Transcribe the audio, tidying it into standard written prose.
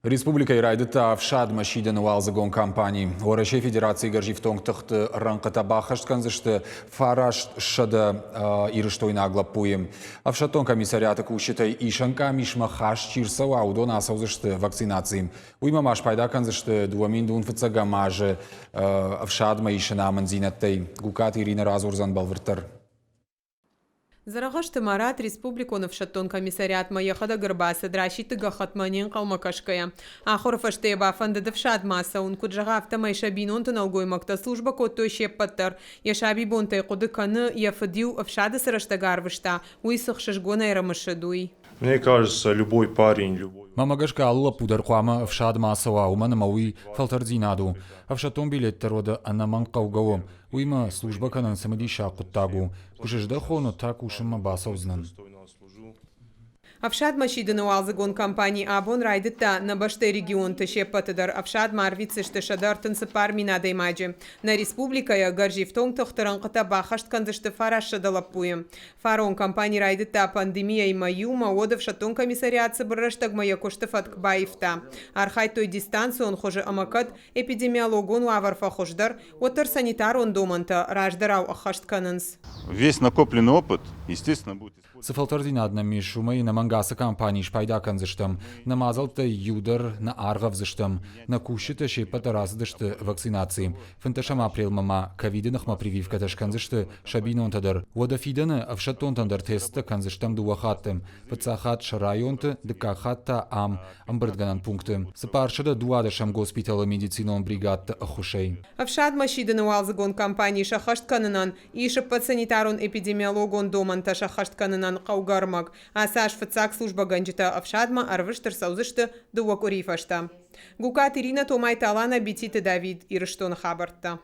Республикӕйы райдыдта ӕфсадмӕ сидыны уалдзыгон кампани. Уӕрӕсейы Федерацийы гӕрзифтонг тыхты рӕнхъытӕ баххӕст кӕндзысты 900 ирыстойнаг лӕппуйы. Ӕфсӕддон комиссариаты кусджытӕй исӕн къамисмӕ хаст чи рцӕуа, уыдон ацӕудзысты вакцинаци. Уыимӕ ма спайда кӕндзысты 2025 азы ӕфсадмӕ исыны амынддзинӕдтӕй. Гукаты Иринӕ радзурдзӕн бӕлвырддӕр. Дзӕрӕхъызты Марат республикон ӕфсӕддон комиссариатмӕ йӕхӕдӕг ӕрбацыд расидты гӕххӕтмӕ не нхъӕлмӕ кӕсгӕйӕ. Ахуыры фӕстӕ йӕ бафӕндыд ӕфсадмӕ ацӕуын, куыд зӕгъы, афтӕмӕй сӕ бинонты нӕлгоймӕгтӕ службӕ кодтой се ппӕт дӕр. Йӕ сабибонтӕй хъуыды кӕны, йӕ фыд-иу ӕфсады цы рӕстӕг арвыста, уый цы хсызгонӕй ӕрымысыд, уый. Мне кажется, любой парень, любой... Мӕнмӕ гӕсгӕ алы лӕппу дӕр хъуамӕ ӕфсадмӕ ацӕуа, уымӕн ӕмӕ уый фӕлтӕрддзинад у. Ӕфсӕддон билет дӕр уӕдӕ ӕнӕмӕнг хъӕугӕ у. Уыимӕ службӕ кӕнын цымыдисаг хъуыддаг у. Куы сыздӕхон, уӕд та кусынмӕ бацӕудзынӕн. Ӕфсадмӕ сидыны уалдзыгон кампани абон райдыдта нӕ бӕстӕйы регионты се ппӕты дӕр. Ӕфсадмӕ арвитдзысты 134 000 адӕймаджы. Нӕ республикӕйы гӕрзифтонг тыхты рӕнхъытӕ баххӕст кӕндзысты 900 лӕппуйы. Фарон кампани райдыдта пандемийӕимӕ иумӕ, уӕд ӕфсӕддон комиссариат цыбыр рӕстӕгмӕ йӕ куысты фӕтк баивта. Архайдтой дистанцион хуызы ӕмӕ кӕд эпидемиологон уавӕр фӕхуыздӕр, уӕддӕр санитарон домӕнтӕ раздӕрау ӕххӕст кӕнынц. Весь накопленный опыт, естественно, будет Цы фӕлтӕрдзинад нӕм ис, уымӕй ӕнӕмӕнг ацы компанийы спайда кӕндзыстӕм. Нӕ мадзӕлттӕй иу дӕр нӕ аргъӕвдзыстӕм. Нӕ кусджытӕ се ппӕт дӕр ацыдысты вакцинаци. 15 апрелмӕ ма ковиды ныхмӕ прививкӕтӕ скӕндзысты сӕ бинонтӕ дӕр. Уӕдӕ фидӕны ӕфсӕддонтӕн дӕр тесттӕ кӕндзыстӕм дыууӕ хатты. Фыццаг хатт сӕ районты, дыккаг хатт та ам, ӕмбырдгӕнӕн пункты, 412 госпиталы медицинон бригадты ӕххуысӕй. Ӕфсадмӕ сидыны уалдзыгон кампани сӕххӕст кӕнынӕн ис ӕппӕт санитарон-эпидемиологон домӕнтӕ сӕххӕст кӕнынӕн хъӕугӕ ӕрмӕг. Ацы аз фыццаг службӕгӕнджытӕ ӕфсадмӕ ӕрвыст ӕрцӕудзысты дыууӕ къуырийы фӕстӕ. Гукаты Иринӕ, Томайты Алана, Бититы Давид, Ирыстоны хабӕрттӕ.